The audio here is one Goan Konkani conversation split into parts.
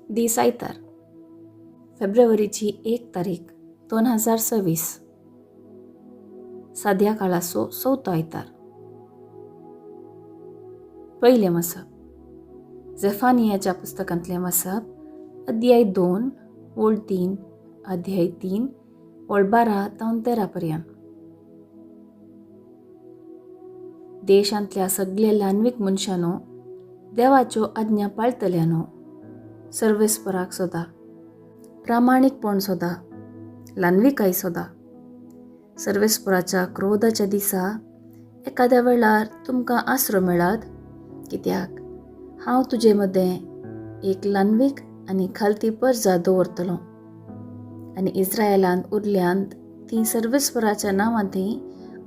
दीस आयतार, फेब्रुवारीची 1 तारीख 2026, साद्या काळाचो चवथो आयतार. पयलें वाचप झेफानियाच्या पुस्तकांतलें वाचप, अध्याय 2 ओळ 3, अध्याय 3 ओळ 12 तावन 13 पर्यंत. देशांतल्या सगल्या ल्हानवीक मनशांनो, देवाच्यो आज्ञा पाळतल्यानो, सर्वेस्पराक सोदा, प्रामाणीकपण सोदा, ल्हानविकाय सोदा. सर्वेस्पराच्या क्रोधाच्या दिसा एखाद्या वेळार तुमकां आसरो मेळत, कित्याक हांव तुजे मदें एक ल्हानवीक आनी खालती परजा दवरतलो आनी इस्रायलांत उरल्यांत तीं सर्वेस्पराच्या नांवान थंय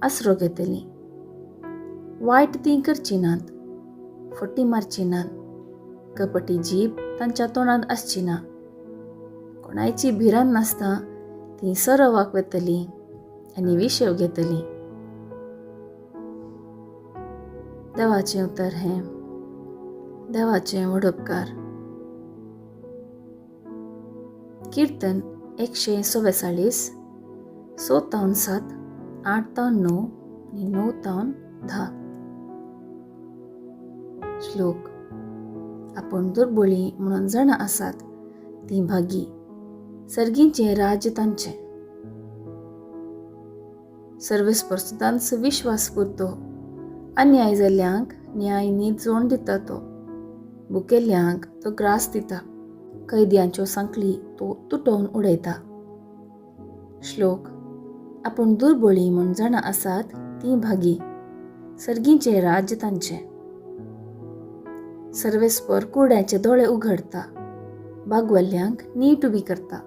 आसरो घेतलीं. वायट तीं करची नात, फटी मारची नात, कपटी जीब तांच्या तोंडांत आसची ना. कोणायची भिरांत नासता तीं सरोवाक वतलीं आनी विशेव घेतलीं. देवाचें उतर हें, देवाचें व्हड उपकार. किर्तन 144, 6 तावन 7, 8 तावन 9 आनी 9 तावन 10. श्लोक. आपूण दुर्बळी म्हणून जाणा आसात तीं भागी, सर्गींचें राज्य तांचें. सर्वेस्पर सदांच विश्वास पुरतो, अन्याय जाल्ल्यांक न्याय नीत जोड दिता तो, भुकेल्ल्यांक तो ग्रास दिता, कैद्यांच्यो सांखळी तो तुटोवन उडयता. श्लोक. आपूण दुर्बळी म्हूण जाणा आसात तीं भागी, सर्गींचें राज्य तांचें. सर्वेस्पर कुरड्याचे दोळे उघडता, बागवल्ल्यांक नीट उबी करता.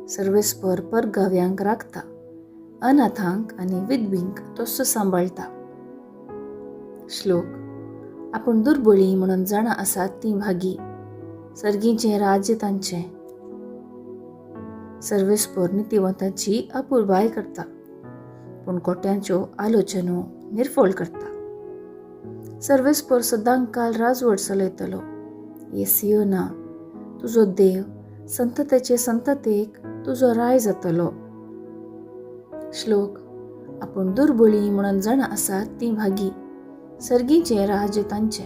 सर्वेस्पर परगाव्यांक राखता, अनाथांक आनी विधवींक तस्सो सांबाळटा. श्लोक. आपूण दुर्बळी म्हणून जाणा आसात तीं भागी, सर्गींचें राज्य तांचें. सर्वेस्पर नितिवंतांची अपुरबाय करता, पूण खोट्यांच्यो आलोचनो निर्फळ करता. सर्वेस्पर सदांकाल राजवट चलयतलो. ये सियोना, तुजो देव संततेचे संततेक तुजो राय जातलो. श्लोक. आपूण दुर्बळी म्हणून जाणा आसात तीं भागी, सर्गींचें राज्य तांचें.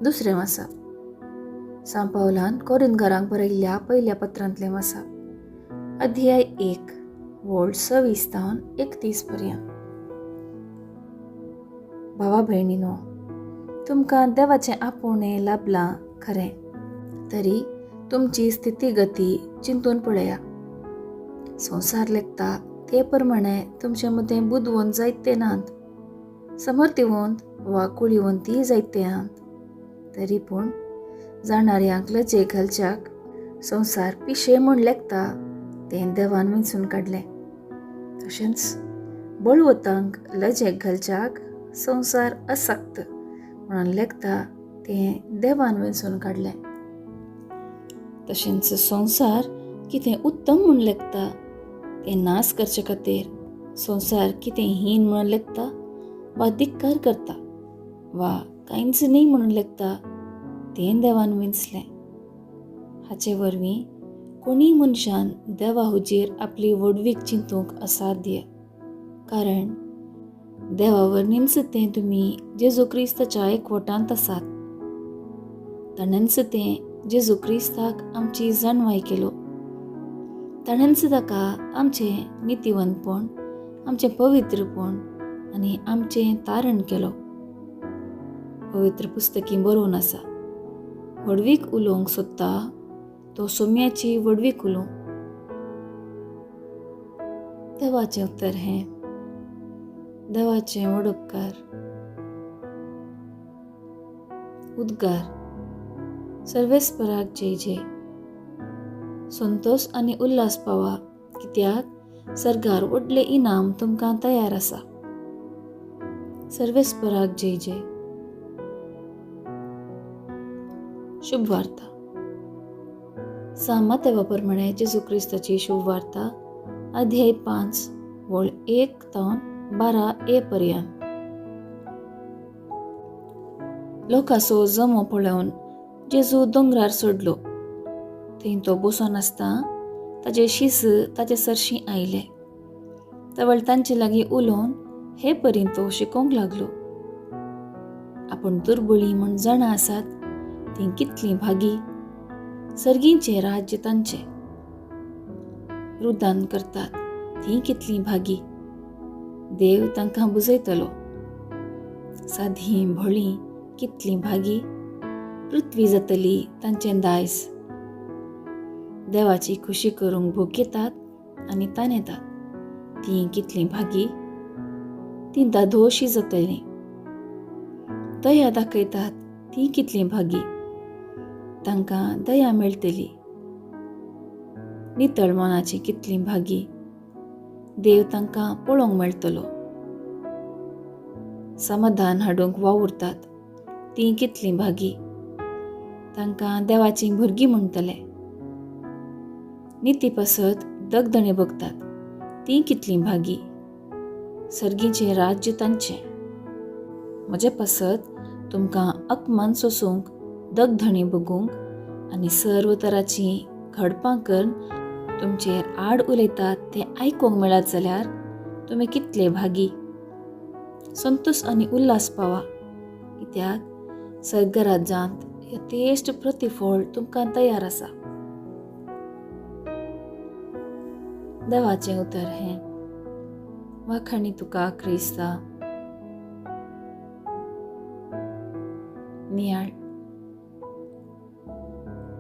दुसरें वाचप सांव पावलान कोरिंदकारांक बरयल्ल्या पयल्या पत्रांतलें वाचप, अध्याय 1 वोळ 26 तावन 31 पर्यंत. भावा भयणीनो, तुमकां देवाचें आपोवणें लाभलां खरें, तरी तुमची स्थितीगती चिंतून पळया. संवसार लेखता ते प्रमाणे तुमचे मदें बुदवंत जायते नात, समर्थिवंत वा कुळीवंतीय जायते नात, तरी पूण जाणाऱ्यांक लजे घालच्याक संवसार पिशे म्हूण लेखता तें देवान विंचून काडलें. तशेंच बळवतांक लजेक घालच्याक संवसार अशक्त म्हणून लेखता तें देवान विंचून काडलें. तशेंच संवसार कितें उत्तम म्हूण लेखता तें नाश करचे खातीर संवसार कितें हीन म्हणून लेखता वा धिक्कार करता वा कांयच न्हय म्हणून लेखता तें देवान विंचलें. हाचे वरवीं कोणीय मनशान देवा हुजीर आपली व्हडवीक चिंतूंक असाध्य, कारण देवा वरवींच तें तुमी जेजू क्रिस्ताच्या एकवटांत आसात. ताणेंच तें जेजू क्रिस्ताक आमची जाणवाय केलो. ताणेंच ताका आमचें नितिवंतपण, आमचें पवित्रपण आनी आमचें तारण केलो. पवित्र पुस्तकी बरोवन आसा, व्हडवीक उलोवंक सोदता तो सोम्याची व्हडवीक उलोवं. देवाचें उत्तर हें, देवाचें व्हड उपकार. उद्गार. सर्वेस्पराक जय जय. संतोश आनी उल्हास पावा, कित्याक सर्गार व्हडलें इनाम तुमकां तयार आसा. सर्वेस्पराक जय जय. शुभ वार्ता. सांव मातेवा प्रमाणे जेजू क्रिस्ताची शुभ वार्ता, अध्याय 5 वळ 1 तावन 12 ए पर्यंत. लोकांचो जमो पळोवन जेजू दोंगरार सोडलो. थंय तो बसून आसता ताजे शीस ताजे सरशीं आयले. तवळ तांचे लागीं उलोवन हे परीन तो शिकोवंक लागलो. आपूण दुर्बळी म्हूण जाणा आसात तीं कितलीं भागी, सर्गींचें राज्य तांचें. रुदान करतात तीं कितलीं भागी, देव तांकां बुजयतलो. सादी भोळीं कितलीं भागी, पृथ्वी जातली तांचें दायज. देवाची खुशी करूंक भुकेतात आनी तानेतात तीं कितलीं भागी, तीं दादोशी जातलीं. दया दाखयतात तीं कितलीं भागी, तांकां दया मेळटली. नितळ मनाची कितलीं भागी, देव तांकां पळोवंक मेळटलो. समाधान हाडूंक वावुरतात तीं कितलीं भागी, तांकां देवाचीं भुरगीं म्हणटले. निती पासत दगदणे बगतात तीं कितलीं भागी, सर्गीचें राज्य तांचें. म्हजे पासत तुमकां अपमान सोसूंक, दगधणी बगूंक आनी सर्व तराचीं घडपां करून तुमचेर आड उलयतात तें आयकूंक मेळत जाल्यार तुमी कितले भागी. संतोश आनी उल्हास पावा, कित्याक सर्गराज्यांत यथेश्ट प्रतिफळ तुमकां तयार आसा. देवाचें उतर हें. वाखाणी तुका क्रिस्ता. नियाळ.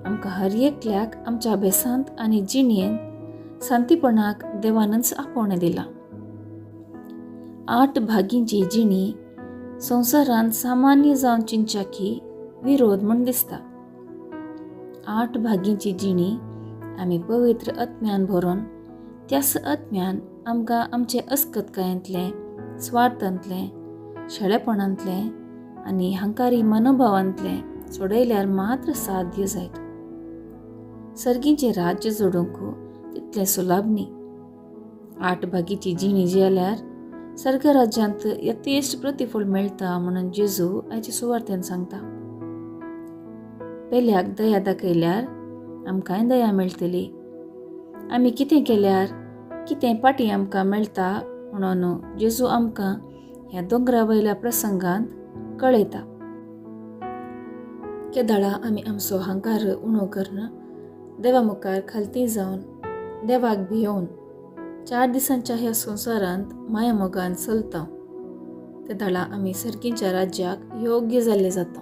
आमकां हर एकल्याक आमच्या अभ्यासांत आनी जिणेंत शांतीपणाक देवानच आपोवणें दिलां. 8 भागींची जिणी संवसारांत सामान्य जावन चिंतच्याकी विरोध म्हूण दिसता. 8 भागींची जिणी आमी पवित्र आत्म्यान भरून त्याच आत्म्यान आमकां आमचे अस्कतकायेंतलें, स्वार्थांतलें, शेळेपणांतलें आनी हंकारी मनोभावांतलें सोडयल्यार मात्र साध्य जायत. सर्गीचें राज्य जोडूंक तितलें सुलाभ न्ही. 8 भागीची जिणी जाल्यार सर्ग राज्यांत यथेश्ट प्रतिफळ मेळटा म्हणून जेजू आयचे सुवार्तेन सांगता. पेल्याक दया दाखयल्यार आमकांय दया मेळटली. आमी कितें केल्यार कितें पाटी आमकां मेळटा म्हणून जेजू आमकां ह्या दोंगरा वयल्या प्रसंगांत कळयता. केदाळा आमी आमचो हंकार उणो करून देवा मुखार खालती जावन देवाक भियोवन 4 दिसांच्या ह्या संवसारांत माया मोगान चलता, ते दाळा आमी सर्गीच्या राज्याक योग्य जाल्ले जाता.